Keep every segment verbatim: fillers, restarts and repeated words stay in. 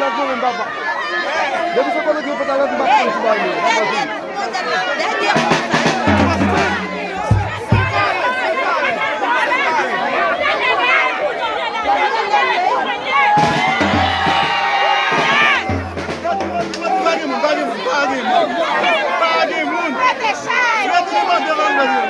Mwen menm, papa. Depi se kote ki yo fè talè, m pa konn si bagay yo. Pa gen moun, pa gen moun, pa gen moun, pa gen moun. Rete nan mande lan nan yo.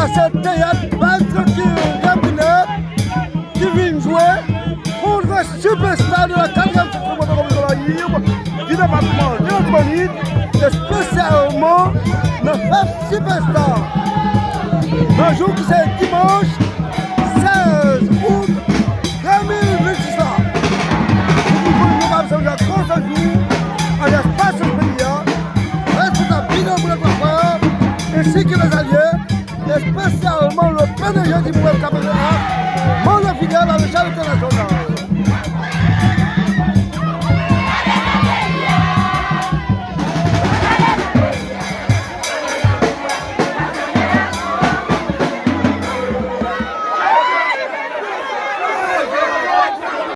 Se teyat Bal Trankil Gabinet ki vin jwe kont sipèsta de la katriyèm seksyon motokondri de la Lib di depatman de Latibonit, espesyalman nan fèt sipèsta. Nan jou ki se dimanch sèz out de mil vennsis la, nou konn nou pa bezwen konsanjou an espas peyi a, responsab Binan Boulèt Lafwa, ensi ke lèzalye, espesyalman le P D G di Mouvman K P V A, Manno Fidèl, a le chèf entènasyonal.